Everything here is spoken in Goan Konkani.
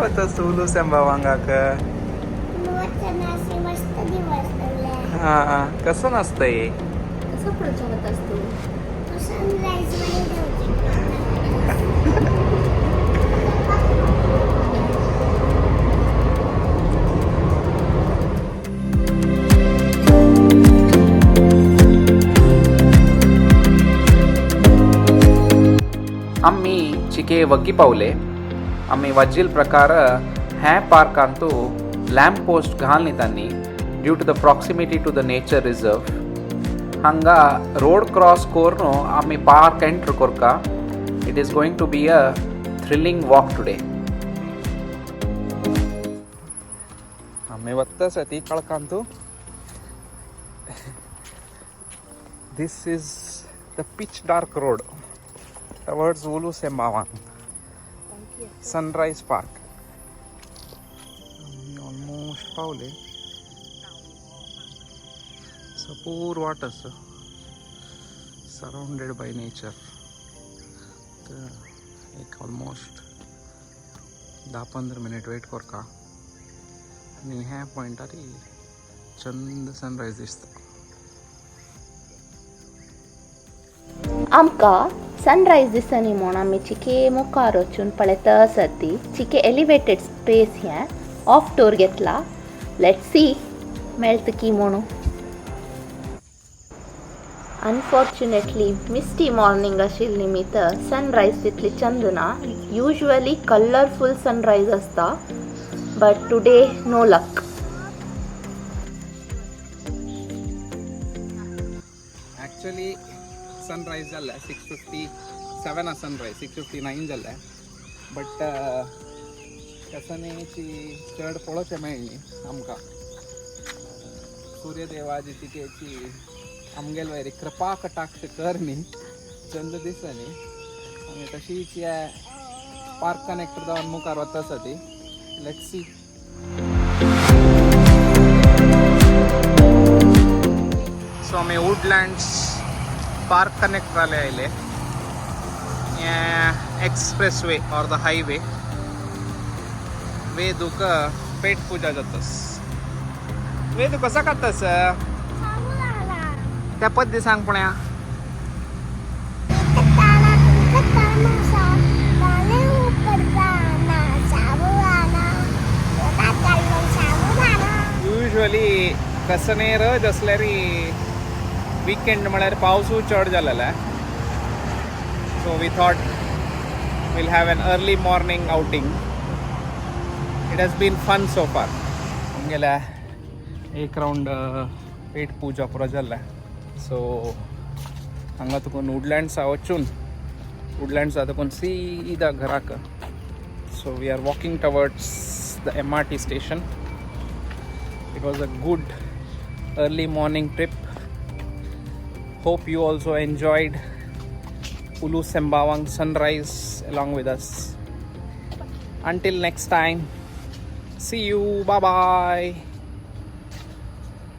वता उलू सेंबावांगाक? मस्त दिवस. हा, कसं नसतंय? कसं पुढच्या वतास तू? सनराईज. आम्ही चिके वग्गी पावले. आम्ही वज्जील प्रकार ह्या पार्कांतू लॅम्प पोस्ट घालनी तांणी due to the proximity to the nature reserve. हांगा रोड क्रॉस करून आमी पार्क एंटर करका. It is going to be a thrilling walk today. आमी वत्ता ती काळखांतू. This is the pitch dark road towards Ulu Sembawang Sunrise Park. आमी ऑलमोस्ट पावले. सपूर वाट आसा, सराउंडेड बाय नेचर. तर एक ऑलमोस्ट 10-15 मिनिट वेट करका आनी ह्या पॉयंटार चंद सनरायज दिसता. आमकां सनरायज दिसनी म्हूण आमी चिके मुखार वचून पळयता आसा. ती चिके एलिवेटेड स्पेस हें ऑफ टूर घेतला. Let see मेळटा की म्हणून. अनफॉर्च्युनेटली मिस्टी मॉर्निंग आशिल्ली निमित्त सनरायज तितली चंद ना. युजली कलरफूल सनरायज आसता, but today no luck. Actually sunrise जाल्लें 6:57, सनरायज 6:59 जाल्लें, बट कसनेची चड पळोवचें मेळ्ळी आमकां. सूर्यदेवाची चिकेची आमगेल वयर कृपा कटाक्ष कर न्ही, चंद दिसनी. आमी तशीच हे पार्क कनेक्टर जावन मुखार वता आसा ती. Let see. सो आमी वुडलँड्स पार्क कनेक्टराले आयले. हें express way or the highway वेदूक पेट पूजा जातस. वेदू, कसा खातस? त्या पद्दी सांग पुण्या. युजली कसनेरच असल्यार विकेंड म्हळ्यार पावसूय चड जालेलो, so we thought we'll have an early morning outing. It has been fun so far. आमगेल्या एक रावंड पेट पूजा पुरो जाल्लें. सो हांगा तुका वुडलँड्सा वचून, वुडलँड्सा तुका सीधा घराक. So we are walking towards the MRT station. It was a good early morning trip. Hope you also enjoyed Ulu Sembawang sunrise along with us. Until next time, see you. Bye bye.